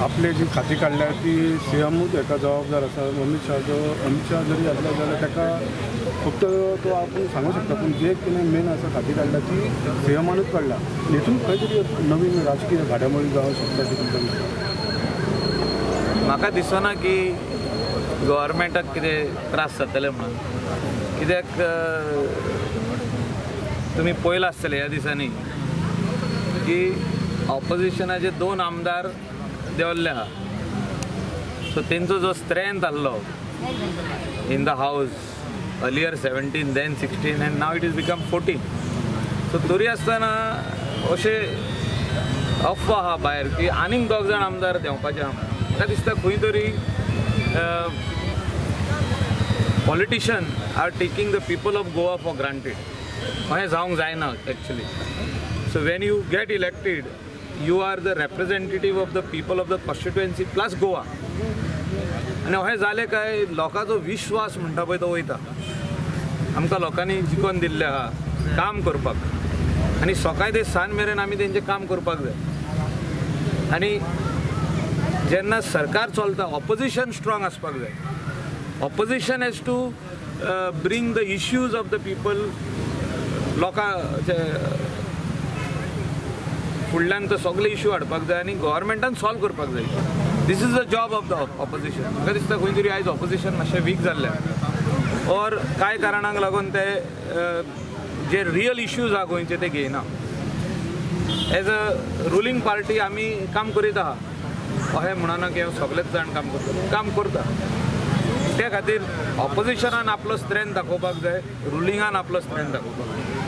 आपले जी खाती काडल्या ती सीएमूच हेका जबाबदार आसा. अमीत शाह जरी आसलो जाल्यार ताका फक्त तो आपूण सांगूंक शकता, पूण जे कितें मेन आसा खाती काडल्या ती सीएमानूच काडल्या. हितून खंय तरी नवीन राजकीय घडामोडी जावंक शकता अशें तुमकां दिसता? म्हाका दिसना की गव्हर्मेंटाक कितें त्रास जातले म्हणून, कित्याक तुमी पळयलां आसतलें ह्या दिसांनी की ऑपोजिशनाचे 2 आमदार देंवल्ले आहा. सो तेंचो जो स्ट्रेंथ आहलो in the house earlier 17 then 16 and now it is become 14. So तरी आसतना अशें अफवा आहा भायर की आनीक 2 जाण आमदार देंवपाचे आहा. म्हाका दिसता खंय तरी politician are taking the people of Goa for granted. अशें जावंक जायना actually. So when you get elected you are the representative of the people of the constituency plus Goa. आनी अशें जालें काय लोकांचो विश्वास म्हणटा पळय तो वयता. आमकां लोकांनी जिखोवन दिल्लें आहा काम करपाक आनी सकाळ ते सांज मेरेन आमी तेंचें काम करपाक जाय. आनी जेन्ना सरकार चलता ऑपोजिशन स्ट्रॉंग आसपाक जाय. Opposition has to bring the issues of the people लोकांचे फुडल्यान तो सगळे इश्यू हाडपाक जाय आनी गव्हर्मेंटान सॉल्व करपाक जाय. This is the job of the opposition. म्हाका दिसता खंय तरी आयज ऑपोजिशन मातशें वीक जाल्लें ऑर कांय कारणांक लागून ते जे रियल इश्यूज आहा गोंयचे ते घेयना. एज अ रुलींग पार्टी आमी काम करीत आहा, अशें म्हणना की हांव सगळेच जाण काम करता, काम करता. त्या खातीर ऑपोजिशनान आपलो स्ट्रेंथ दाखोवपाक जाय, रुलिंगान आपलो स्ट्रेंथ दाखोवपाक जाय.